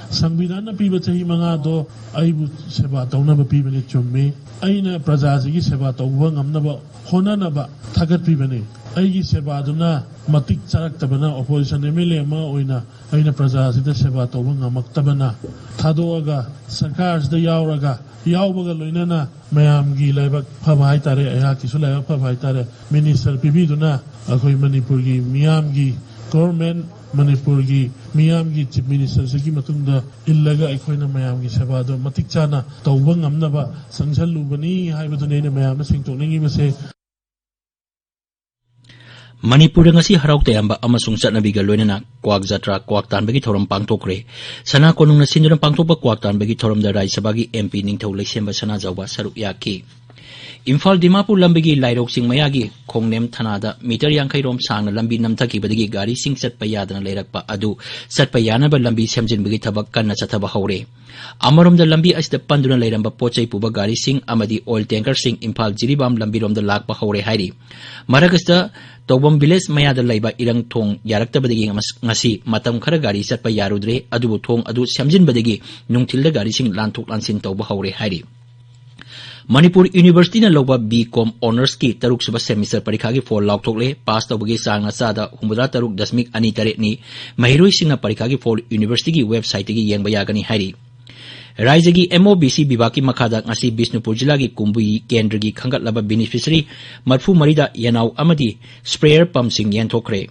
ꯁꯪꯕꯤꯙꯥꯟꯅ ꯄꯤꯕ ꯆꯍꯤ ꯃꯉꯥꯗꯣ ꯑꯩꯕꯨ ꯁꯦꯕꯥ ꯇꯧꯅꯕ ꯄꯤꯕꯅꯤ, ꯆꯨꯝꯃꯤ꯫ ꯑꯩꯅ ꯄ꯭ꯔꯖꯥꯁꯤꯒꯤ ꯁꯦꯕꯥ ꯇꯧꯕ ꯉꯝꯅꯕ ꯍꯣꯠꯅꯅꯕ ꯊꯥꯒꯠꯄꯤꯕꯅꯤ꯫ ꯑꯩꯒꯤ ꯁꯦꯕꯥꯗꯨꯅ ꯃꯇꯤꯛ ꯆꯥꯔꯛꯇꯕꯅ, opposition MLA ꯑꯃ ꯑꯣꯏꯅ ꯑꯩꯅ ꯄ꯭ꯔꯖꯥꯁꯤꯗ ꯁꯦꯕꯥ ꯇꯧꯕ ꯉꯝꯃꯛꯇꯕꯅ, ꯊꯥꯗꯣꯛꯑꯒ ꯁꯔꯀꯥꯔꯁꯤꯗ ꯌꯥꯎꯔꯒ, ꯌꯥꯎꯕꯒ ꯂꯣꯏꯅꯅ ꯃꯌꯥꯝꯒꯤ ꯂꯥꯏꯕꯛ ꯐꯕ ꯍꯥꯏꯇꯥꯔꯦ, ꯑꯩꯍꯥꯛꯀꯤꯁꯨ ꯂꯥꯏꯕꯛ ꯐꯕ ꯍꯥꯏꯇꯥꯔꯦ, minister ꯄꯤꯕꯤꯗꯨꯅ ꯑꯩꯈꯣꯏ ꯃꯅꯤꯄꯨꯔꯒꯤ ꯃꯤꯌꯥꯝꯒꯤ government, ꯃꯅꯤꯄꯨꯔꯒꯤ ꯃꯤꯌꯥꯝꯒꯤ Chief Ministerꯁꯤꯒꯤ ꯃꯇꯨꯡꯗ ꯏꯜꯂꯒ ꯑꯩꯈꯣꯏꯅ ꯃꯌꯥꯝꯒꯤ ꯁꯦꯕꯥꯗꯣ ꯃꯇꯤꯛ ꯆꯥꯅ ꯇꯧꯕ ꯉꯝꯅꯕ ꯆꯪꯁꯜꯂꯨꯕꯅꯤ ꯍꯥꯏꯕꯗꯨꯅꯤ ꯑꯩꯅ ꯃꯌꯥꯝꯗ ꯁꯦꯡꯗꯣꯛꯅꯤꯡꯉꯤꯕꯁꯦ꯫ ꯃꯅꯤꯄꯨꯔꯗ ꯉꯁꯤ ꯍꯔꯥꯎ ꯇꯌꯥꯝꯕ ꯑꯃꯁꯨꯡ ꯆꯠꯅꯕꯤꯒ ꯂꯣꯏꯅꯅ ꯀ꯭ꯋꯥꯛ ꯖꯇ꯭ꯔꯥ, ꯀ꯭ꯋꯥꯛ ꯇꯥꯟꯕꯒꯤ ꯊꯧꯔꯝ ꯄꯥꯡꯊꯣꯛꯈ꯭ꯔꯦ꯫ ꯁꯅꯥ ꯀꯣꯅꯨꯡꯅ ꯁꯤꯟꯗꯨꯅ ꯄꯥꯡꯊꯣꯛꯄ ꯀ꯭ꯋꯥꯛ ꯇꯥꯟꯕꯒꯤ ꯊꯧꯔꯝꯗ ꯔꯥꯖ꯭ꯌ ꯁꯚꯥꯒꯤ MP ꯅꯤꯡꯊꯧ ꯂꯩꯁꯦꯝꯕ ꯁꯅꯥꯖꯥꯎꯕ ꯁꯔꯨꯛ ꯌꯥꯈꯤ꯫ ꯏꯝꯐꯥꯜ ꯗꯤꯃꯥꯄꯨꯔ ꯂꯝꯕꯤꯒꯤ ꯂꯥꯏꯔꯧ ꯆꯤꯡ ꯃꯌꯥꯒꯤ ꯈꯣꯡꯅꯦꯝ ꯊꯅꯥꯗ ꯃꯤꯇꯔ ꯌꯥꯡꯈꯩ ꯔꯣꯝ ꯁꯥꯡꯅ ꯂꯝꯕꯤ ꯅꯝꯊꯈꯤꯕꯗꯒꯤ ꯒꯥꯔꯤꯁꯤꯡ ꯆꯠꯄ ꯌꯥꯗꯅ ꯂꯩꯔꯛꯄ ꯑꯗꯨ ꯆꯠꯄ ꯌꯥꯅꯕ ꯂꯝꯕꯤ ꯁꯦꯝꯖꯤꯟꯕꯒꯤ ꯊꯕꯛ ꯀꯟꯅ ꯆꯠꯊꯕ ꯍꯧꯔꯦ꯫ ꯑꯃꯔꯣꯝꯗ, ꯂꯝꯕꯤ ꯑꯁꯤꯗ ꯄꯟꯗꯨꯅ ꯂꯩꯔꯝꯕ ꯄꯣꯠ ꯆꯩ ꯄꯨꯕ ꯒꯥꯔꯤꯁꯤꯡ ꯑꯃꯗꯤ ꯑꯣꯏꯜ ꯇꯦꯡꯀꯔꯁꯤꯡ ꯏꯝꯐꯥꯜ ꯖꯤꯔꯤꯕꯥꯝ ꯂꯝꯕꯤꯔꯣꯝꯗ ꯂꯥꯛꯄ ꯍꯧꯔꯦ ꯍꯥꯏꯔꯤ꯫ ꯃꯔꯛ ꯑꯁꯤꯗ ꯇꯧꯕꯝ ꯚꯤꯂꯦꯖ ꯃꯌꯥꯗ ꯂꯩꯕ ꯏꯔꯪ ꯊꯣꯡ ꯌꯥꯔꯛꯇꯕꯗꯒꯤ ꯉꯁ-, ꯉꯁꯤ ꯃꯇꯝ ꯈꯔ ꯒꯥꯔꯤ ꯆꯠꯄ ꯌꯥꯔꯨꯗ꯭ꯔꯦ, ꯑꯗꯨꯕꯨ ꯊꯣꯡ ꯑꯗꯨ ꯁꯦꯝꯖꯤꯟꯕꯗꯒꯤ ꯅꯨꯡꯊꯤꯜꯗ ꯒꯥꯔꯤꯁꯤꯡ ꯂꯥꯟꯊꯣꯛ ꯂꯥꯟꯁꯤꯟ ꯇꯧꯕ ꯍꯧꯔꯦ ꯍꯥꯏꯔꯤ꯫ ꯃꯅꯤꯄꯨꯔ ꯌꯨꯅꯤꯚꯔꯁꯤꯇꯤꯅ ꯂꯧꯕ ꯕꯤ ꯀꯣꯝ ꯑꯣꯅꯔꯁꯀꯤ ꯇꯔꯨꯛꯁꯨꯕ ꯁꯦꯃꯤꯁꯇꯔ ꯄꯔꯤꯈꯥꯒꯤ ꯐꯣꯜ ꯂꯥꯎꯊꯣꯛꯂꯦ꯫ ꯄꯥꯁ ꯇꯧꯕꯒꯤ ꯆꯥꯡꯅ ꯆꯥꯗ ꯍꯨꯝꯐꯨꯇꯔꯥ ꯇꯔꯨꯛ ꯗꯁꯃꯤꯛ ꯑꯅꯤ ꯇꯔꯦꯠꯅꯤ꯫ ꯃꯍꯩꯔꯣꯏꯁꯤꯡꯅ ꯄꯔꯤꯈꯥꯒꯤ ꯐꯣꯜ ꯌꯨꯅꯤꯚꯔꯁꯤꯇꯤꯒꯤ ꯋꯦꯕꯁꯥꯏꯠꯇꯒꯤ ꯌꯦꯡꯕ ꯌꯥꯒꯅꯤ ꯍꯥꯏꯔꯤ꯫ ꯔꯥꯏꯖ꯭ꯌꯒꯤ ꯑꯦꯝ ꯑꯣ ꯕꯤ ꯁꯤ ꯕꯤꯚꯥꯒꯀꯤ ꯃꯈꯥꯗ ꯉꯁꯤ ꯕꯤꯁꯅꯨꯄꯨꯔ ꯖꯤꯂꯥꯒꯤ ꯀꯨꯝꯕꯨꯏ ꯀꯦꯟꯗ꯭ꯔꯒꯤ ꯈꯟꯒꯠꯂꯕ ꯕꯦꯅꯤꯐꯤꯁꯔꯤ ꯃꯔꯤꯐꯨ ꯃꯔꯤꯗ ꯌꯦꯅꯥꯎ ꯑꯃꯗꯤ ꯁ꯭ꯄ꯭ꯔꯦꯌꯔ ꯄꯝꯁꯤꯡ ꯌꯦꯟꯊꯣꯛꯈ꯭ꯔꯦ꯫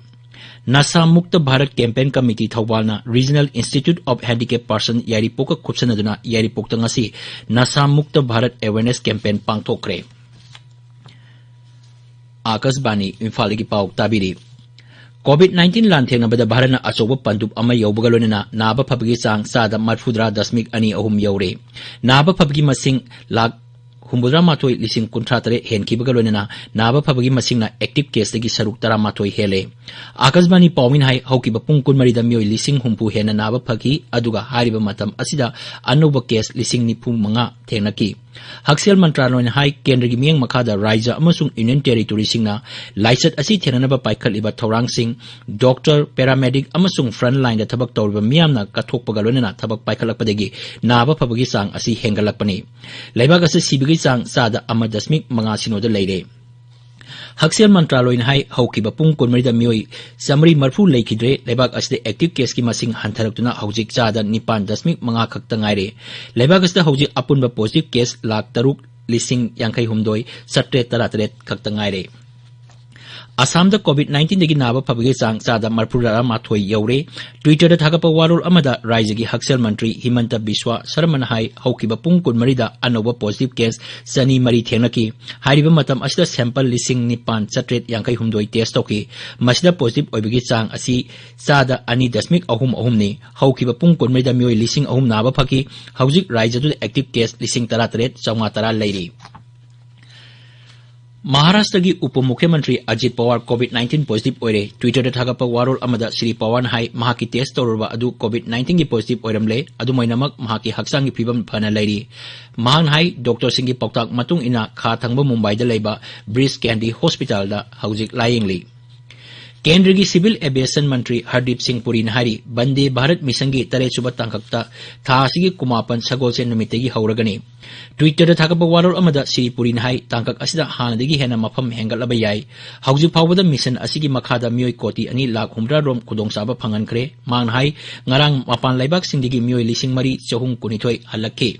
ꯅꯁꯥ ꯃꯨꯛꯇ ꯚꯥꯔꯠ ꯀꯦꯝꯄꯦꯟ ꯀꯃꯤꯇꯤ ꯊꯧꯕꯥꯜꯅ Regional Institute of Handicapped Person ꯌꯥꯏꯔꯤꯄꯣꯛꯀ ꯈꯨꯠꯁꯟꯅꯗꯨꯅ ꯌꯥꯏꯔꯤꯄꯣꯛꯇ ꯉꯁꯤ ꯅꯁꯥ ꯃꯨꯛꯇ ꯚꯥꯔꯠ ꯑꯦꯋꯦꯔꯅꯦꯁ ꯀꯦꯝꯄꯦꯟ ꯄꯥꯡꯊꯣꯛꯈ꯭ꯔꯦ꯫ ꯑꯥꯀꯥꯁꯕꯥꯅꯤ ꯏꯝꯐꯥꯜꯗꯒꯤ ꯄꯥꯎ ꯇꯥꯕꯤꯔꯤ꯫ ꯀꯣꯚꯤꯗ ꯅꯥꯏꯟꯇꯤꯟ ꯂꯥꯟꯊꯦꯡꯅꯕꯗ ꯚꯥꯔꯠꯅ ꯑꯆꯧꯕ ꯄꯟꯗꯨꯞ ꯑꯃ ꯌꯧꯕꯒ ꯂꯣꯏꯅꯅ ꯅꯥꯕ ꯐꯕꯒꯤ ꯆꯥꯡ ꯆꯥꯗ ꯃꯔꯤꯐꯨꯇꯔꯥ ꯗꯁꯃꯤꯛ ꯑꯅꯤ ꯑꯍꯨꯝ ꯌꯧꯔꯦ꯫ ꯅꯥꯕ ꯐꯕꯒꯤ ꯃꯁꯤꯡ ꯂꯥꯈ ꯍꯨꯝꯐꯨꯇꯔꯥ ꯃꯥꯊꯣꯏ ꯂꯤꯁꯤꯡ ꯀꯨꯟꯊ꯭ꯔꯥ ꯇꯔꯦꯠ ꯍꯦꯟꯈꯤꯕꯒ ꯂꯣꯏꯅꯅ ꯅꯥꯕ ꯐꯕꯒꯤ ꯃꯁꯤꯡꯅ ꯑꯦꯛꯇꯤꯚ ꯀꯦꯁꯇꯒꯤ ꯁꯔꯨꯛ ꯇꯔꯥꯃꯥꯊꯣꯏ ꯍꯦꯜꯂꯦ꯫ ꯑꯥꯀꯥꯁꯕꯥꯅꯤ ꯄꯥꯎꯃꯤꯅ ꯍꯥꯏ, ꯍꯧꯈꯤꯕ ꯄꯨꯡ ꯀꯨꯟꯃꯔꯤꯗ ꯃꯤꯑꯣꯏ ꯂꯤꯁꯤꯡ ꯍꯨꯝꯐꯨ ꯍꯦꯟꯅ ꯅꯥꯕ ꯐꯈꯤ, ꯑꯗꯨꯒ ꯍꯥꯏꯔꯤꯕ ꯃꯇꯝ ꯑꯁꯤꯗ ꯑꯅꯧꯕ ꯀꯦꯁ ꯂꯤꯁꯤꯡ ꯅꯤꯐꯨ ꯃꯉꯥ ꯊꯦꯡꯅꯈꯤ꯫ ꯍꯛꯁꯦꯜ ꯃꯟꯇ꯭ꯔꯥꯂꯣꯏꯅ ꯍꯥꯏ, ꯀꯦꯟꯗ꯭ꯔꯒꯤ ꯃꯤꯠꯌꯦꯡ ꯃꯈꯥꯗ ꯔꯥꯏꯖ꯭ꯌ ꯑꯃꯁꯨꯡ ꯌꯨꯅꯤꯌꯟ ꯇꯦꯔꯤꯇꯣꯔꯤꯁꯤꯡꯅ ꯂꯥꯏꯆꯠ ꯑꯁꯤ ꯊꯦꯡꯅꯅꯕ ꯄꯥꯏꯈꯠꯂꯤꯕ ꯊꯧꯔꯥꯡꯁꯤꯡ, ꯗꯣꯛꯇꯔ, ꯄꯦꯔꯥꯃꯦꯗꯤꯛ ꯑꯃꯁꯨꯡ ꯐ꯭ꯔꯟꯠ ꯂꯥꯏꯟꯗ ꯊꯕꯛ ꯇꯧꯔꯤꯕ ꯃꯤꯌꯥꯝꯅ ꯀꯠꯊꯣꯛꯄꯒ ꯂꯣꯏꯅꯅ ꯊꯕꯛ ꯄꯥꯏꯈꯠꯂꯛꯄꯗꯒꯤ ꯅꯥꯕ ꯐꯕꯒꯤ ꯆꯥꯡ ꯑꯁꯤ ꯍꯦꯟꯒꯠꯂꯛꯄꯅꯤ꯫ ꯂꯩꯕꯥꯛ ꯑꯁꯤ ꯁꯤꯕꯒꯤ ꯆꯥꯡ ꯆꯥꯗ ꯑꯃ ꯗꯁꯃꯤꯛ ꯃꯉꯥ ꯁꯤꯅꯣꯗ ꯂꯩꯔꯦ꯫ ꯍꯛꯁꯦꯜ ꯃꯟꯇ꯭ꯔꯥꯂꯣꯏꯅ ꯍꯥꯏ, ꯍꯧꯈꯤꯕ ꯄꯨꯡ ꯀꯨꯟꯃꯔꯤꯗ ꯃꯤꯑꯣꯏ ꯆꯥꯃꯔꯤ ꯃꯔꯤꯐꯨ ꯂꯩꯈꯤꯗ꯭ꯔꯦ꯫ ꯂꯩꯕꯥꯛ ꯑꯁꯤꯗ ꯑꯦꯛꯇꯤꯚ ꯀꯦꯁꯀꯤ ꯃꯁꯤꯡ ꯍꯟꯊꯔꯛꯇꯨꯅ ꯍꯧꯖꯤꯛ ꯆꯥꯗ ꯅꯤꯄꯥꯟ ꯗꯁꯃꯤꯛ ꯃꯉꯥ ꯈꯛꯇ ꯉꯥꯏꯔꯦ꯫ ꯂꯩꯕꯥꯛ ꯑꯁꯤꯗ ꯍꯧꯖꯤꯛ ꯑꯄꯨꯟꯕ ꯄꯣꯖꯤꯇꯤꯚ ꯀꯦꯁ ꯂꯥꯈ ꯇꯔꯨꯛ ꯂꯤꯁꯤꯡ ꯌꯥꯡꯈꯩ ꯍꯨꯝꯗꯣꯏ ꯆꯥꯇ꯭ꯔꯦꯠ ꯇꯔꯥꯇꯔꯦꯠ ꯈꯛꯇ ꯉꯥꯏꯔꯦ꯫ ꯑꯁꯥꯝꯗ ꯀꯣꯚꯤꯗ ꯅꯥꯏꯟꯇꯤꯟꯗꯒꯤ ꯅꯥꯕ ꯐꯕꯒꯤ ꯆꯥꯡ ꯆꯥꯗ ꯃꯔꯤꯐꯨꯇꯔꯥꯃꯥꯊꯣꯏ ꯌꯧꯔꯦ꯫ ꯇ꯭ꯋꯤꯇꯔꯗ ꯊꯥꯒꯠꯄ ꯋꯥꯔꯣꯜ ꯑꯃꯗ ꯔꯥꯏꯖ꯭ꯌꯒꯤ ꯍꯛꯁꯦꯜ ꯃꯟꯇ꯭ꯔꯤ ꯍꯤꯃꯟꯇ ꯕꯤꯁ꯭ꯋꯥ ꯁꯔꯃꯅ ꯍꯥꯏ, ꯍꯧꯈꯤꯕ ꯄꯨꯡ ꯀꯨꯟꯃꯔꯤꯗ ꯑꯅꯧꯕ ꯄꯣꯖꯤꯇꯤꯚ ꯀꯦꯁ ꯆꯅꯤ ꯃꯔꯤ ꯊꯦꯡꯅꯈꯤ꯫ ꯍꯥꯏꯔꯤꯕ ꯃꯇꯝ ꯑꯁꯤꯗ ꯁꯦꯝꯄꯜ ꯂꯤꯁꯤꯡ ꯅꯤꯄꯥꯟ ꯆꯥꯇ꯭ꯔꯦꯠ ꯌꯥꯡꯈꯩ ꯍꯨꯝꯗꯣꯏ ꯇꯦꯁ ꯇꯧꯈꯤ꯫ ꯃꯁꯤꯗ ꯄꯣꯖꯤꯇꯤꯚ ꯑꯣꯏꯕꯒꯤ ꯆꯥꯡ ꯑꯁꯤ ꯆꯥꯗ ꯑꯅꯤ ꯗꯁꯃꯤꯛ ꯑꯍꯨꯝ ꯑꯍꯨꯝꯅꯤ꯫ ꯍꯧꯈꯤꯕ ꯄꯨꯡ ꯀꯨꯟꯃꯔꯤꯗ ꯃꯤꯑꯣꯏ ꯂꯤꯁꯤꯡ ꯑꯍꯨꯝ ꯅꯥꯕ ꯐꯈꯤ꯫ ꯍꯧꯖꯤꯛ ꯔꯥꯏꯖ꯭ꯌꯗꯨꯗ ꯑꯦꯛꯇꯤꯚ ꯀꯦꯁ ꯂꯤꯁꯤꯡ ꯇꯔꯥꯇꯔꯦꯠ ꯆꯥꯝꯃꯉꯥ ꯇꯔꯥ ꯂꯩꯔꯤ꯫ ꯃꯍꯥꯔꯥꯁꯇ꯭ꯔꯒꯤ ꯎꯄ ꯃꯨꯈ꯭ꯌ ꯃꯟꯇ꯭ꯔꯤ Ajit power COVID nineteen positive ꯑꯣꯏꯔꯦ꯫ ꯇ꯭ꯋꯤꯇꯔꯗ ꯊꯥꯒꯠꯄ ꯋꯥꯔꯣꯜ ꯑꯃꯗ ꯁ꯭ꯔꯤ ꯄꯋꯥꯔꯅ ꯍꯥꯏ, ꯃꯍꯥꯛꯀꯤ ꯇꯦꯁ ꯇꯧꯔꯨꯔꯕ ꯑꯗꯨ ꯀꯣꯚꯤꯗ ꯅꯥꯏꯟꯇꯤꯟꯒꯤ ꯄꯣꯖꯤꯇꯤꯚ ꯑꯣꯏꯔꯝꯂꯦ, ꯑꯗꯨꯃꯥꯏꯅꯃꯛ ꯃꯍꯥꯛꯀꯤ ꯍꯛꯆꯥꯡꯒꯤ ꯐꯤꯕꯝ ꯐꯅ ꯂꯩꯔꯤ꯫ ꯃꯍꯥꯛꯅ ꯍꯥꯏ, ꯗꯣꯛꯇꯔꯁꯤꯡꯒꯤ ꯄꯥꯎꯇꯥꯛ ꯃꯇꯨꯡ ꯏꯟꯅ ꯈꯥ ꯊꯪꯕ ꯃꯨꯝꯕꯥꯏꯗ ꯂꯩꯕ ꯕ꯭ꯔꯤꯖ ꯀꯦꯟꯗꯤ ꯍꯣꯁꯄꯤꯇꯥꯜꯗ ꯍꯧꯖꯤꯛ ꯂꯥꯌꯦꯡꯂꯤ꯫ ꯀꯦꯟꯗ꯭ꯔꯒꯤ ꯁꯤꯚꯤꯜ ꯑꯦꯚꯤꯌꯦꯁꯟ ꯃꯟꯇ꯭ꯔꯤ ꯍꯔꯗꯤꯞ ꯁꯤꯡ ꯄꯨꯔꯤꯅ ꯍꯥꯏꯔꯤ, ꯕꯟꯗꯦ ꯚꯥꯔꯠ ꯃꯤꯁꯟꯒꯤ ꯇꯔꯦꯠꯁꯨꯕ ꯇꯥꯡꯀꯛꯇ ꯊꯥ ꯑꯁꯤꯒꯤ ꯀꯨꯟꯃꯥꯄꯟ ꯁꯒꯣꯜꯁꯦꯟ ꯅꯨꯃꯤꯠꯇꯒꯤ ꯍꯧꯔꯒꯅꯤ꯫ ꯇ꯭ꯋꯤꯇꯔꯗ ꯊꯥꯒꯠꯄ ꯋꯥꯔꯣꯜ ꯑꯃꯗ ꯁ꯭ꯔꯤ ꯄꯨꯔꯤꯅ ꯍꯥꯏ, ꯇꯥꯡꯀꯛ ꯑꯁꯤꯗ ꯍꯥꯟꯅꯗꯒꯤ ꯍꯦꯟꯅ ꯃꯐꯝ ꯍꯦꯟꯒꯠꯂꯕ ꯌꯥꯏ꯫ ꯍꯧꯖꯤꯛ ꯐꯥꯎꯕꯗ ꯃꯤꯁꯟ ꯑꯁꯤꯒꯤ ꯃꯈꯥꯗ ꯃꯤꯑꯣꯏ ꯀꯣꯇꯤ ꯑꯅꯤ ꯂꯥꯈ ꯍꯨꯝꯗ꯭ꯔꯥ ꯔꯣꯝ ꯈꯨꯗꯣꯡꯆꯥꯕ ꯐꯪꯍꯟꯈ꯭ꯔꯦ꯫ ꯃꯍꯥꯛꯅ ꯍꯥꯏ, ꯉꯔꯥꯡ ꯃꯄꯥꯟ ꯂꯩꯕꯥꯛꯁꯤꯡꯗꯒꯤ ꯃꯤꯑꯣꯏ ꯂꯤꯁꯤꯡ ꯃꯔꯤ ꯆꯍꯨꯝ ꯀꯨꯟꯅꯤꯊꯣꯏ ꯍꯜꯂꯛꯈꯤ꯫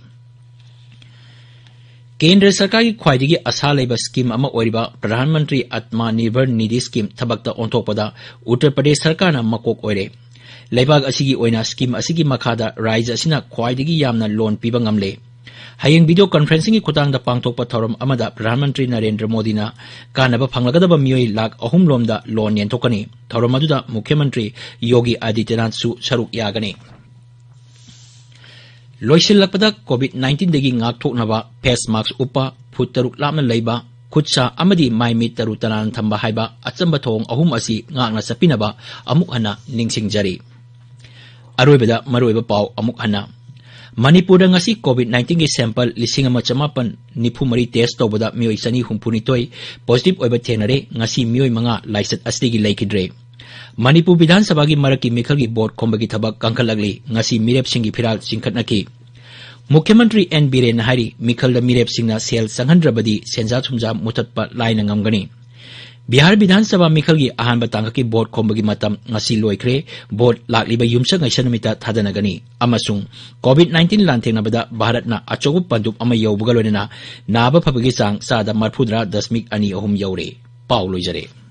ꯀꯦꯟꯗ꯭ꯔ ꯁꯔꯀꯥꯔꯒꯤ ꯈ꯭ꯋꯥꯏꯗꯒꯤ ꯑꯁꯥ ꯂꯩꯕ ꯁ꯭ꯀꯤꯝ ꯑꯃ ꯑꯣꯏꯔꯤꯕ ꯄ꯭ꯔꯙꯥꯟ ꯃꯟꯇ꯭ꯔꯤ ꯑꯠꯃꯥ ꯅꯤꯔꯚꯔ ꯅꯤꯙꯤ ꯁ꯭ꯀꯤꯝ ꯊꯕꯛꯇ ꯑꯣꯟꯊꯣꯛꯄꯗ ꯎꯠꯇꯔ ꯄ꯭ꯔꯗꯦꯁ ꯁꯔꯀꯥꯔꯅ ꯃꯀꯣꯛ ꯑꯣꯏꯔꯦ꯫ ꯂꯩꯕꯥꯛ ꯑꯁꯤꯒꯤ ꯑꯣꯏꯅ ꯁ꯭ꯀꯤꯝ ꯑꯁꯤꯒꯤ ꯃꯈꯥꯗ ꯔꯥꯖ꯭ꯌ ꯑꯁꯤꯅ ꯈ꯭ꯋꯥꯏꯗꯒꯤ ꯌꯥꯝꯅ ꯂꯣꯟ ꯄꯤꯕ ꯉꯝꯂꯦ꯫ ꯍꯌꯦꯡ ꯚꯤꯗꯤꯑꯣ ꯀꯟꯐꯔꯦꯟꯁꯤꯡꯒꯤ ꯈꯨꯠꯊꯥꯡꯗ ꯄꯥꯡꯊꯣꯛꯄ ꯊꯧꯔꯝ ꯑꯃꯗ ꯄ꯭ꯔꯙꯥꯟ ꯃꯟꯇ꯭ꯔꯤ ꯅꯔꯦꯟꯗ꯭ꯔ ꯃꯣꯗꯤꯅ ꯀꯥꯟꯅꯕ ꯐꯪꯂꯒꯗꯕ ꯃꯤꯑꯣꯏ ꯂꯥꯈ ꯑꯍꯨꯝ ꯂꯣꯝꯗ ꯂꯣꯟ ꯌꯦꯟꯊꯣꯛꯀꯅꯤ꯫ ꯊꯧꯔꯝ ꯑꯗꯨꯗ ꯃꯨꯈ꯭ꯌ ꯃꯟꯇ꯭ꯔꯤ ꯌꯣꯒꯤ ꯑꯥꯗꯤꯇ꯭ꯌꯅꯥꯊꯁꯨ ꯁꯔꯨꯛ ꯌꯥꯒꯅꯤ꯫ ꯂꯣꯏꯁꯤꯜꯂꯛꯄꯗ, ꯀꯣꯚꯤꯗ ꯅꯥꯏꯟꯇꯤꯟꯗꯒꯤ ꯉꯥꯛꯊꯣꯛꯅꯕ ꯐꯦꯁ ꯃꯥꯛꯁ ꯎꯞꯄ, ꯐꯨꯠ ꯇꯔꯨꯛ ꯂꯥꯞꯅ ꯂꯩꯕ, ꯈꯨꯠ ꯁꯥ ꯑꯃꯗꯤ ꯃꯥꯏ ꯃꯤꯠ ꯇꯔꯨ ꯇꯅꯥꯟꯅ ꯊꯝꯕ ꯍꯥꯏꯕ ꯑꯆꯝꯕ ꯊꯧꯑꯣꯡ ꯑꯍꯨꯝ ꯑꯁꯤ ꯉꯥꯛꯅ ꯆꯠꯄꯤꯅꯕ ꯑꯃꯨꯛ ꯍꯟꯅ ꯅꯤꯡꯁꯤꯡꯖꯔꯤ꯫ ꯑꯔꯣꯏꯕꯗ ꯃꯔꯨꯑꯣꯏꯕ ꯄꯥꯎ ꯑꯃꯨꯛ ꯍꯟꯅ꯫ ꯃꯅꯤꯄꯨꯔꯗ ꯉꯁꯤ ꯀꯣꯚꯤꯗ ꯅꯥꯏꯟꯇꯤꯟꯒꯤ ꯁꯦꯝꯄꯜ ꯂꯤꯁꯤꯡ ꯑꯃ ꯆꯃꯥꯄꯟ ꯅꯤꯐꯨ ꯃꯔꯤ ꯇꯦꯁ ꯇꯧꯕꯗ ꯃꯤꯑꯣꯏ ꯆꯅꯤ ꯍꯨꯝꯐꯨ ꯅꯤꯊꯣꯏ ꯄꯣꯖꯤꯇꯤꯚ ꯑꯣꯏꯕ ꯊꯦꯡꯅꯔꯦ꯫ ꯉꯁꯤ ꯃꯤꯑꯣꯏ ꯃꯉꯥ ꯂꯥꯏꯆꯠ ꯑꯁꯤꯗꯒꯤ ꯂꯩꯈꯤꯗ꯭ꯔꯦ꯫ ꯃꯅꯤꯄꯨꯔ ꯕꯤꯙꯥꯟ ꯁꯚꯥꯒꯤ ꯃꯔꯛꯀꯤ ꯃꯤꯈꯜꯒꯤ ꯚꯣꯠ ꯈꯣꯝꯕꯒꯤ ꯊꯕꯛ ꯀꯟꯈꯠꯂꯛꯂꯤ꯫ ꯉꯁꯤ ꯃꯤꯔꯦꯞꯁꯤꯡꯒꯤ ꯐꯤꯔꯥꯜ ꯆꯤꯡꯈꯠꯅꯈꯤ꯫ ꯃꯨꯈ꯭ꯌ ꯃꯟꯇ꯭ꯔꯤ ꯑꯦꯟ ꯕꯤꯔꯦꯟꯅ ꯍꯥꯏꯔꯤ, ꯃꯤꯈꯜꯗ ꯃꯤꯔꯦꯞꯁꯤꯡꯅ ꯁꯦꯜ ꯆꯪꯍꯟꯗ꯭ꯔꯕꯗꯤ ꯁꯦꯟꯖꯥ ꯊꯨꯝꯖꯥ ꯃꯨꯊꯠꯄ ꯂꯥꯏꯅ ꯉꯝꯒꯅꯤ꯫ ꯕꯤꯍꯥꯔ ꯕꯤꯙꯥꯟ ꯁꯚꯥ ꯃꯤꯈꯜꯒꯤ ꯑꯍꯥꯟꯕ ꯇꯥꯡꯀꯛꯀꯤ ꯚꯣꯠ ꯈꯣꯝꯕꯒꯤ ꯃꯇꯝ ꯉꯁꯤ ꯂꯣꯏꯈ꯭ꯔꯦ꯫ ꯚꯣꯠ ꯂꯥꯛꯂꯤꯕ ꯌꯨꯝꯁꯀꯩꯁ ꯅꯨꯃꯤꯠꯇ ꯊꯥꯗꯅꯒꯅꯤ꯫ ꯑꯃꯁꯨꯡ ꯀꯣꯚꯤꯗ ꯅꯥꯏꯟꯇꯤꯟ ꯂꯥꯟꯊꯦꯡꯅꯕꯗ ꯚꯥꯔꯠꯅ ꯑꯆꯧꯕ ꯄꯟꯗꯨꯞ ꯑꯃ ꯌꯧꯕꯒ ꯂꯣꯏꯅꯅ ꯅꯥꯕ ꯐꯕꯒꯤ ꯆꯥꯡ ꯆꯥꯗ ꯃꯔꯐꯨꯇꯔꯥ ꯗꯁꯃꯤꯛ ꯑꯅꯤ ꯑꯍꯨꯝ ꯌꯧꯔꯦ꯫ ꯄꯥꯎ ꯂꯣꯏꯖꯔꯦ꯫